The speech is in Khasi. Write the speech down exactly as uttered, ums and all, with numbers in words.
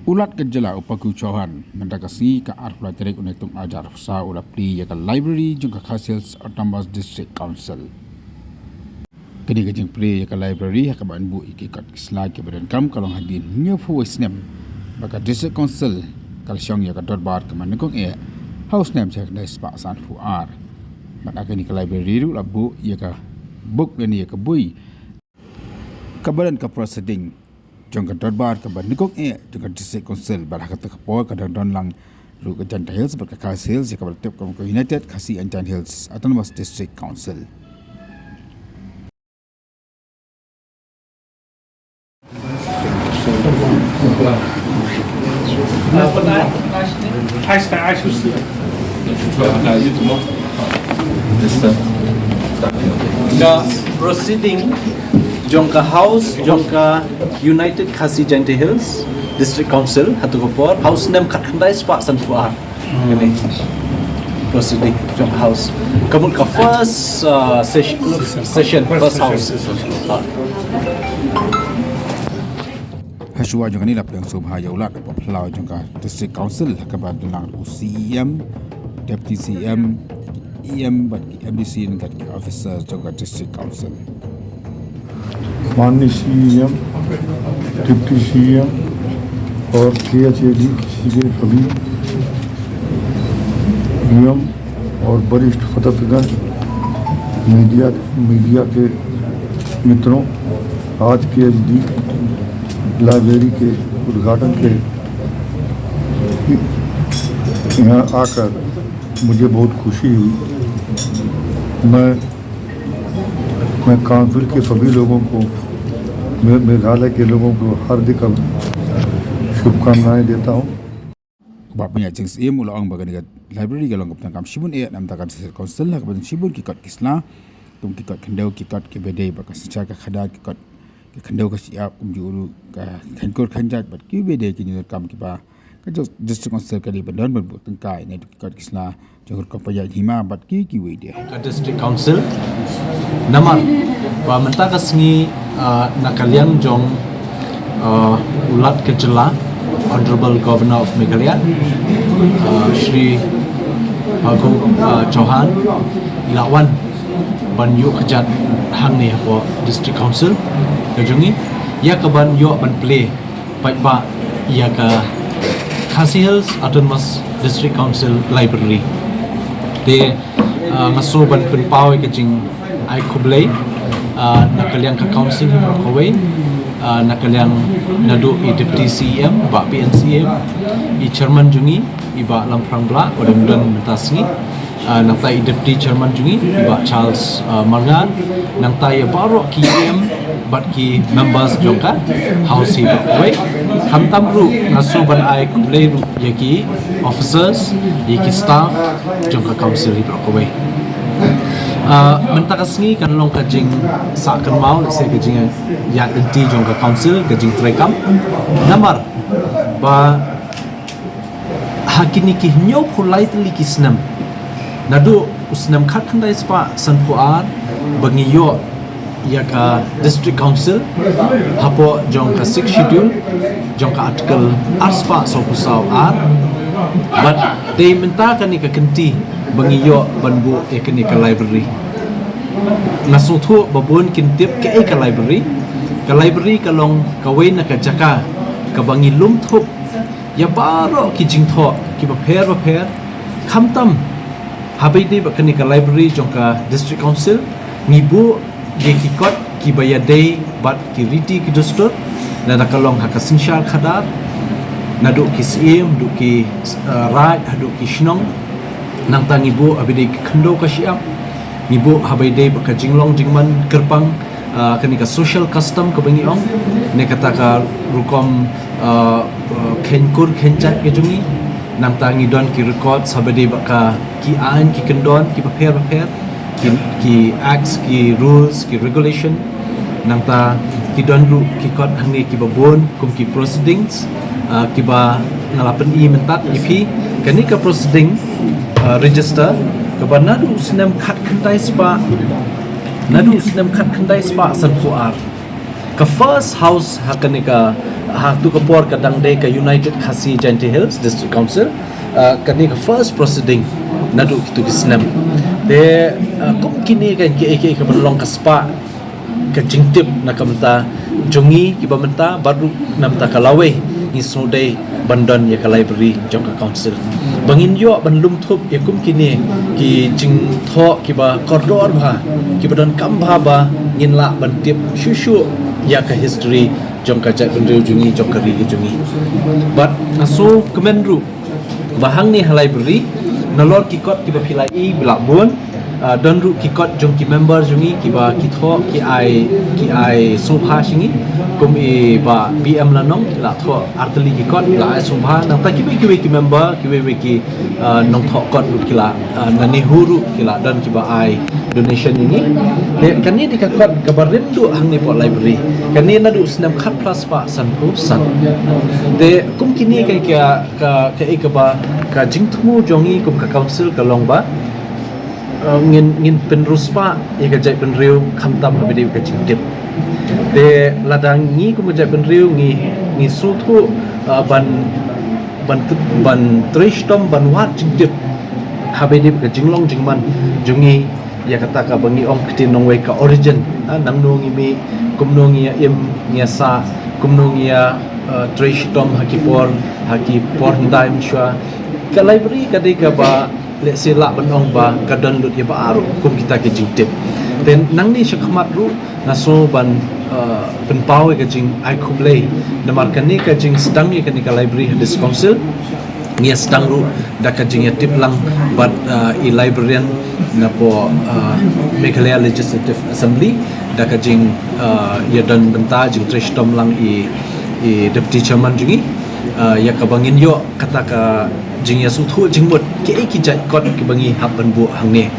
U Lat ka jylla u Paku Chauhan mynta ka sngi ka arphew lai tarik u Naitung ar hajar arphew saw u la plie ïa ka library jong ka Khasi Hills Autonomous District Council. Kane ka jingplie ïa ka library ha kaba yn buh ïa ki kot ki sla kiba donkam ka long hadien hynñiewphew wei snem ba ka District Council ka la shong ïa ka dorbar kaba nyngkong eh ha u snem shi hajar khyndai spah sanphew ar. Bad ha kane ka library ruh la buh ïa ka book lane ïa ka bui kaba don ka proceeding jong ka dorbar kaba nyngkong eh jong ka District Council bad ha kata ka por ka dang don lang ruh ka Jaintia Hills bad ka Khasi Hills ïa kaba la tip kum ka United Khasi and Jaintia Hills Autonomous District Council. Ka proceeding jong ka House jong ka United Khasi Jaintia Hills District Council ha kata ka por ha u snem khatkhyndai spah sanphew ar. Kane proceeding jong House. Ka mut ka first, uh, session, session, first House. Ha shuwa jong kane la pdiang sngewbha ïa u Lat, u phyllaw jong ka District Council, ha kaba don lang u C E M, Deputy C E M, E M bad ki M D C bad ki officer jong ka District Council. माननीय सीईएम, डिप्टी सीईएम और केएचएडी के सभी ईएम और वरिष्ठ पदाधिकारी, मीडिया, मीडिया के मित्रों, आज केएचडी लाइब्रेरी के उद्घाटन के यहाँ आकर मुझे बहुत खुशी हुई। मैं मैं काउंसिल के सभी लोगों को, मे-, मेघालय के लोगों को हार्दिक अब-, शुभकामनाएं देता हूँ। Bah Pynïaid Sing Syiem u la ong ba kane ka library ka long kaba donkam shibun eh namar ka District Council ha kaba don shibun ki kot ki sla kum ki kot khyndew, ki kot kiba dei bad ka synshar ka khadar, ki kot ki khyndew ka shyiap kumjuh ruh ka khein kur khein jait bad kiba dei ki jingdonkam kiba ka District Council ka dei ban don ban buh tyngkai na ki kot ki sla jong ka rukom paidbah hima bad ki kiwei de. Ka District Council namar ba mynta ka sngi, ah, na ka liang jong, ah, u Lat ka jylla, Honorable Governor of Meghalaya, ah, Shri Paku, ah, Chauhan, i la wan ban ïoh kjat hangne hapoh District Council ka jong ngi ïa ka ban ïoh ban plie paidbah ïa ka Khasi Hills Autonomous District Council Library. Te, ah, nga sngew ban pynpaw ïa ka jingai khublei, ah, na ka liang ka Council hi baroh kawei, ah, na ka liang naduh i Deputy C E M, Bah P N C M, i Chairman jong ngi, i Bah Lamphrang Blah, uba dang don mynta ka sngi, ah, nangta i Deputy Chairman jong ngi, i Bah Charles, ah, Marngar, nangta ïa baroh ki E M bad ki members jong ka House hi baroh kawei. Khamtam ruh nga sngew ban ai khublei ruh ïa ki officers, ïa ki staff jong ka Council hi baroh kawei. Ah, mynta ka sngi kan long ka jingsah kynmaw, lehse ka jingïaid lynti jong ka Council, ka jingtrei kam. Namar ba ha kine ki hynñiewphew lai tylli ki snem, naduh u snem khatkhyndai spah sanphew ar ba ngi ïoh ïa ka District Council hapoh jong ka Sixth Schedule jong ka Article ar spah sawphew saw ar, bad dei mynta kane ka kynti ba ngi ïoh ban buh ïa kane ka library. Nga sngewthuh ba bun kin tip kaei ka library. Ka library ka long kawei na ka jaka kaba ngi lum thup ïa baroh ki jingthoh kiba pher ba pher. Khamtam haba ïadei bad kane ka library jong ka District Council, ngi buh ïa ki kot kiba ïadei bad ki riti ki dustur, lada ka long ha ka synshar khadar, naduh ki syiem, haduh ki, eh, raid, haduh ki shnong. Nangta ngi buh haba ïadei ki khyndew ka shyiap, ngi buh haba ïadei bad ka jinglong jingman kyrpang, ah, kane ka social custom kaba ngi ong, ne kata ka rukom, ah, ah, khein kur khein jait ka jong ngi. Nangta ngi don ki records haba ïadei bad ka ki aiñ ki kyndon kiba pher ba pher, ki, ki acts, ki rules, ki regulation. Nangta ki don ruh ki kot hangne kiba bun kum ki proceedings, ah, kiba nga la pyni mynta ïa phi. Kane ka proceeding, ah, register kaba naduh u snem khatkhyndai spah, naduh u snem khatkhyndai spah sanphew ar. Ka first house ha kane ka, ha tu ka por ka dang dei ka United Khasi Jaintia Hills District Council. Uh, kane ka first proceeding naduh kitu ki snem. Te uh, kum kine kan ki ki ka ban long ka spah ka jingtip na ka bynta jong ngi kiba mynta bad ruh na bynta ka lawei ngi sngewdei ban don ïa ka library jong ka council. Ba ngin ïoh ban lum thup ïa kum kine ki jingthoh kiba kordor bha, kiba donkam bha ba ngin lah ban tip shuh shuh ïa ka history jong ka jaitbynriew jong ngi, jong ka ri ka jong ngi. Bad nga sngewkmen ruh ba hangne ha library, nalor ki kot kiba phi la i ba la bun, uh, don ruh ki kot jong ki member jong ngi kiba ki thoh ki ai, ki ai sngewbha sha ngi. Kum i Bah B M Lanong la thoh artylli ki kot la ai sngewbha, nangta kiwei kiwei ki member, kiwei wei ki uh, nongthoh kot ruh ki la, uh, na NEHU ruh ki la don kiba ai donation ïa ngi. Te kane dei ka kot kaba rim duh hangne hapoh library. Kane naduh snem khatphra spah sanphew san. Te kum kine ka, ka, ka, ka, ka ba ka jingthmu jong ngi kum ka council ka long ba uh, ngin, ngin pynriewspah ïa ka jaitbynriew khamtam haba ïadei ka jingtip. Te lada ngi kum ka jaitbynriew ngi, ngi sngewthuh uh, ban, ban, ban trei shitom ban wad jingtip haba ïadei ka jinglong jingman jong ngi ïa kata kaba ngi ong ktien nongwei ka origin. Ha, nangno ngi mih, kumno ngi ïa im, ngi ïa sah, kumno ngi ïa uh, trei shitom ha ki por, ha ki por hyndai mynshuwa. Ka library ka dei kaba lehse lah ban ong ba ka don lut ïa baroh kum kita ki jingtip. Te nangne shakhmat ruh nga sngew ban uh, pynpaw ïa ka jingai khublei namar kane ka jingsdang ïa kane ka library ha District Council. Ngi ïa sdang ruh da ka jingïatip lang bad uh, i librarian napoh uh, Meghalaya Legislative Assembly da ka jing uh, ïa don bynta jingtrei shitom lang i, i deputy chairman jong ngi uh, ïa kaba ngin ïoh kata ka jingïasngewthuh jingmut kiei ki jait kot kiba ngi hap ban buh hangne.